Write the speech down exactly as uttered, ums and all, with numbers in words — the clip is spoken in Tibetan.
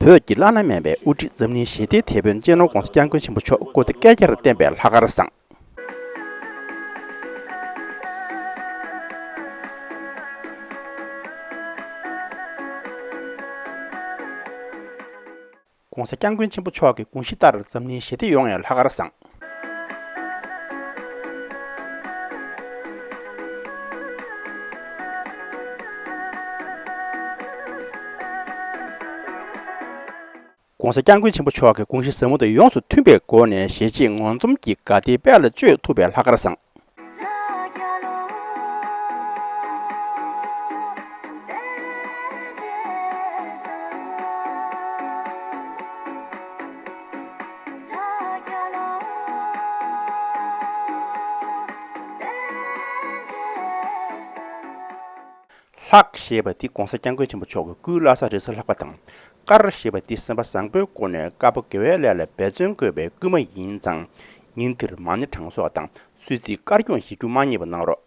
བོད་ཀྱི་བླ་ན་མེད་པའི་དབུ་ཁྲིད་འཛམ་གླིང་ཞི་བདེའི་དེད་དཔོན་སྤྱི་ནོར་༧གོང་ས་༧སྐྱབས་མགོན་ཆེན་པོ་མཆོག་སྐུ་ཚེ་བསྐལ་བརྒྱར་བརྟན་པའི་ལྷག་དཀར་བཟང་། ༧གོང་ས་༧སྐྱབས་མགོན་ཆེན་པོ་མཆོག་གི་དགོངས་གཞི་ལྟར་འཛམ་གླིང་ཞི་བདེ་ཡོང་བའི་ལྷག་དཀར་བཟང་། ༧གོང་ས་༧སྐྱབས་མགོན་ཆེན་པོ་མཆོག་གི་དགོངས་གཞི་ཟབ་མོ་དང་ཡོངས་སུ་མཐུན་པའི་སྒོ་ནས་གཞིས་བྱེས་ངོ་འཛོམས་ཀྱི་དགའ་བདེའི་དཔལ་ལ་སྤྱོད་ཐུབ་པའི་ལྷག་དཀར་བཟང་། ལྷག་ཞེས་པ་འདི་༧གོང་ས་༧སྐྱབས་མགོན་ཆེན་པོ་མཆོག་གི་སྐུའི་བླ་གཟའ་རེས་གཟའ་ལྷག་པ་དང་། དཀར་ཞེས་པ་འདི་སེམས་པ་བཟང་པོའི་སྒོ་ནས་དཀར་པོ་དགེ་བའི་ལས་ལ་འབད་བརྩོན་དགོས་པའི་སྐུལ་མ་ཡིན་ཙང་། ཉིན་འདིར་མ་ཎི་གྲངས་གསོག་དང་གསོལ་ཚིགས་དཀར་སྐྱོང་བཞེས་རྒྱུ་མ་བསྙེལ་བ་གནང་རོགས།